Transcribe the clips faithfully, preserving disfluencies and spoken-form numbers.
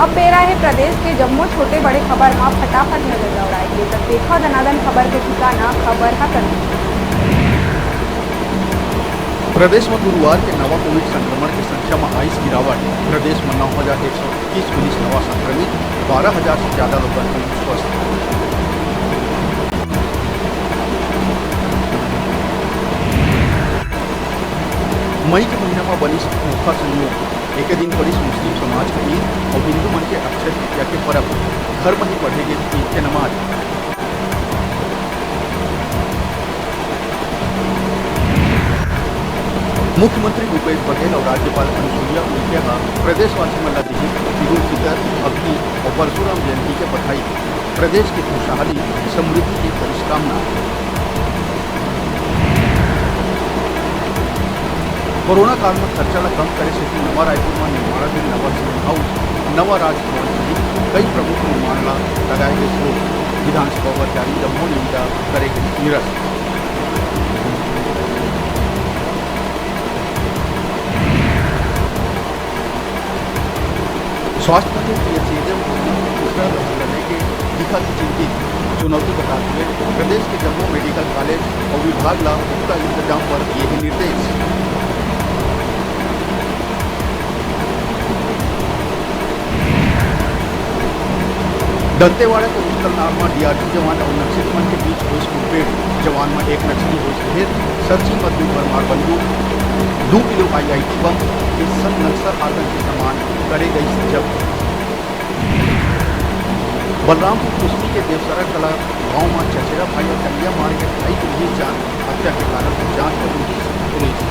अब बेरा हे प्रदेश के जम्मो छोटे बड़े खबर म फटाफट नजर दौड़ाए के, त देखव दनादन खबर के ठिकाना, खबर ह कनक। प्रदेश म गुरुवार के नवा कोविड संक्रमण के संख्या म आइस गिरावट। प्रदेश म नौ हजार एक सौ इक्कीस मिलिस नवा संक्रमित, बारह हजार से जादा लोगन होइस स्वस्थ। मई के महीना म बनिस अनोखा संयोग। एके दिन पड़िस मुस्लिम समाज के ईद अउ हिंदू मन के अक्षय तृतीया के परब। घर म ही पढ़े गे ईद के नमाज। मुख्यमंत्री भूपेश बघेल अउ राज्यपाल अनुसुईया उइके ह प्रदेशवासी मन ल दिहिस ईद उल फितर, अग्नि अउ परशुराम जयंती के बधाई। प्रदेश के खुशहाली, समृद्धि के करिस कामना। कोरोना काल म खर्चा ल कम करे सेती नवा रायपुर म निर्माणाधीन नवा सिनेमा हाउस, नवा राजभवन सहित कई प्रमुख निर्माण ल लगाए गइस रोक। विधानसभा बर जारी जम्मो निविदा करे गइस निरस्त। स्वास्थ्य मंत्री टीएस सिंहदेव कोरोना के तीसरा लहर ल लेके दिखत चिंतित। चुनौती बताते हुए प्रदेश के जम्मो मेडिकल कॉलेज अउ विभाग ल पुख्ता इंतजाम बर दिए हे निर्देश। दंतेवाड़ा के मुस्कलनार म डीआरजी जवान अउ नक्सली मन के बीच होइस मुठभेड़। जवान म एक नक्सली होइस ढेर, सर्चिंग म दू भरमार बंदूक, दू किलो आईईडी बम के संग नक्सल आतंकी सामान करे गइस जब्त। बलरामपुर कुसमी के देवसरा कला गांव म चचेरा भाई ल टंगिया मार के भाई के ही जान हत्या के कारण जांच म जुटिस पुलिस।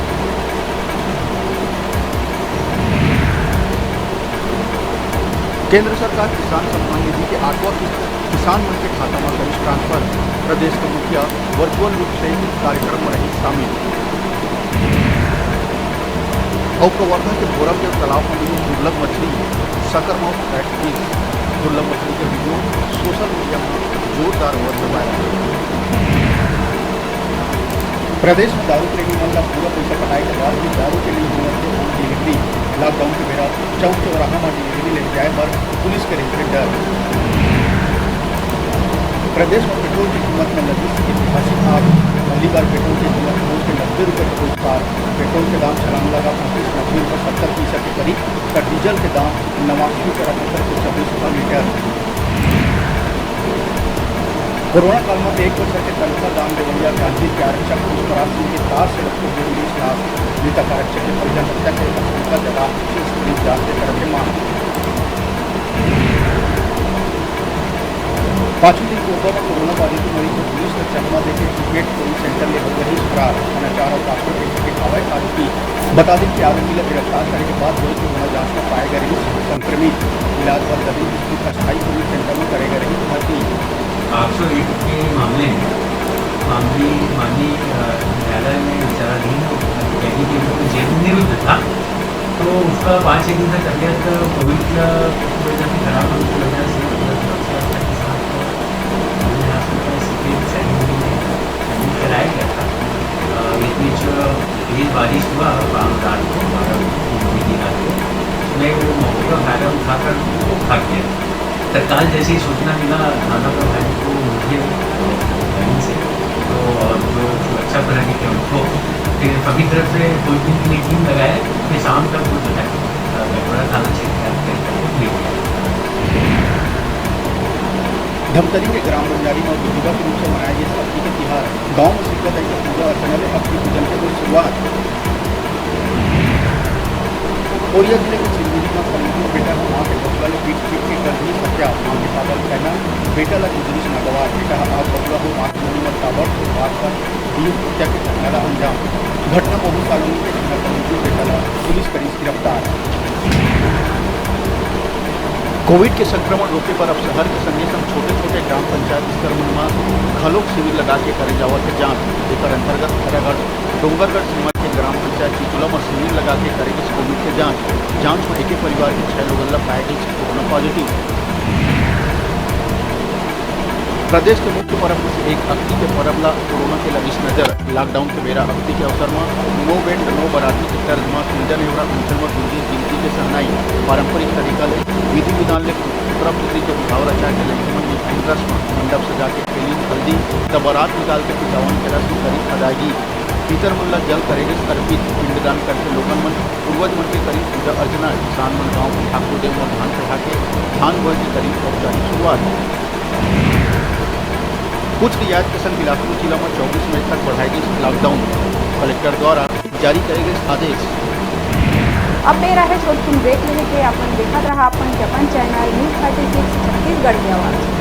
केंद्र सरकार किसान सम्मान निधि के आठवां किस्त किसान मन के खाता म करिस ट्रांसफर। प्रदेश के मुखिया वर्चुअल रूप से कार्यक्रम म रही शामिल। अउ कवर्धा के भोरमदेव तालाब म मिले दुर्लभ मछली, सकरमौत एक्ट मिस। दुर्लभ मछली के वीडियो सोशल मीडिया म जोरदार होवत हे वायरल। प्रदेश म दारू प्रेमी मन ल पूरा पइसा पटाए के बाद भी दारू के नइ होवत हे होम डिलीवरी। लॉकडाउन के बेरा चौक चौराहा म डिलीवरी ले जाए बर पुलिस के रहिथे डर। प्रदेश म पेट्रोल के कीमत म लगिस ऐतिहासिक आग। पहली बार पेट्रोल के कीमत पहुंच गे नब्बे रुपये के पार। पेट्रोल के दाम छलांग लगा पहुंचिस नब्बे रुपये सत्तर पइसा के करीब, त डीजल के दाम नवासी रुपये अठहत्तर पइसा प्रति लीटर। कोरोना काल म एक बछर के तनखा दान देवइया गांधी के आरक्षक पुष्पराज सिंह के कार से रखे दो पुलिस लाश, मृतक आरक्षक के परिजन हत्या के आशंका जता पुलिस जांच के करत हे मांग। पाछू दिन कोरबा म कोरोना पॉजिटिव मरीज को पुलिस ल चकमा देके टिकट कोई सेंटर ले हो गई फरार। अनाचार अउ कानून के खिलाफ आरोपी। बता दें कि आरोपी ल गिरफ्तार करे के बाद वही कोरोना जांच म पाए गए रहिस संक्रमित। इलाज बर दबिन स्थित अस्थायी कोविड सेंटर म करे गए रहिस भर्ती। आठ सौ एक के मामले में मामले माननीय, अ, न्यायालय में विचाराधीन कैदी के रूप में जेल में निरुद्ध था, तो उसका पाँच छः दिन तक तबीयत कोविड का वजह से खराब होने की वजह से मतलब सुरक्षा के साथ हमें यहाँ से सीधे सैनिक में शहीद कराया गया था। अ, इस बीच तेज बारिश हुआ रात को, बारह बजे, तीन बजे की रात को। मैं वो मौके का फायदा उठाकर वो भाग गया। तत्काल जैसे ही सूचना मिला, थाना प्रभारी को मुझे वहीं से, तो और जो सुरक्षा प्रहरी थे उनको, फिर सभी तरफ से खोजबीन के लिए टीम लगाया, फिर शाम तक वो जो है, अ, भटवाड़ा थाना क्षेत्र का गया। धमतरी के ग्राम बंजारी म विधिवत रूप से मनाए गे अक्ति के तिहार। गांव म सिरगा दाई के पूजा अर्चना ले अक्ति पूजन के होइस शुरुआत। कोरिया जिले के सिलगुड़ी म कमजोर बेटा ह मां के बसुला ल पीट पीट के कर दिस हत्या। मां के पागल कहना, बेटा ल गुजरिस नागवार। बेटा ह आज बसुला हो मां के मुंह म ताबड़तोड़ मार कर दिस हत्या के घटना ल अंजाम। घटना बहुत कालोनी के, जिहां कमजोर बेटा ल पुलिस करिस गिरफ्तार। कोविड के संक्रमण रोके बर अब शहर के संगे संग छोटे-छोटे ग्राम पंचायत स्तर मन म घलोक शिविर लगा के करे जावत हे जांच। एकर अंतर्गत खैरागढ़ डोंगरगढ़ सीमा के ग्राम पंचायत चिचुला म शिविर लगा के करे गिस कोविड के जांच। जांच म एके परिवार के छह लोगन ल पाए गिस कोरोना पॉजिटिव। प्रदेश के मुख्य परब में से एक अक्ति के परब ला कोरोना के लगिस नजर। लॉकडाउन के बेरा अक्ति के अवसर म नो बेंड नो बराती के तर्ज म कुंजा नेवरा अंचल म गूंजिस गिनती के सहनाई। पारंपरिक तरीका ले विधि विधान ले पुतरा पुतरी के भाव रचा के लइका मन निभाइन रस्म। मंडप सजा के खेलिन हल्दी, त बरात निकाल के पितावन के रस्म करिन अदायगी। पितर मन ला जल करे गिस अर्पित। पिंडदान करके लोगन मन पूर्वज मन के करिन पूजा अर्चना। किसान मन गांव के ठाकुर देव म धान चढ़ा के धान बोए के करिन औपचारिक शुरुआत। कुछ रियायत के संग बिलासपुर जिला म चौबीस मई तक बढ़ाए गिस लॉकडाउन। कलेक्टर द्वारा जारी करे गिस आदेश। अब बेरा हे छोटकुन ब्रेक लेहे के। अपन देखत रहा अपन जपन channel news thirty six Chhattisgarh की आवाज़।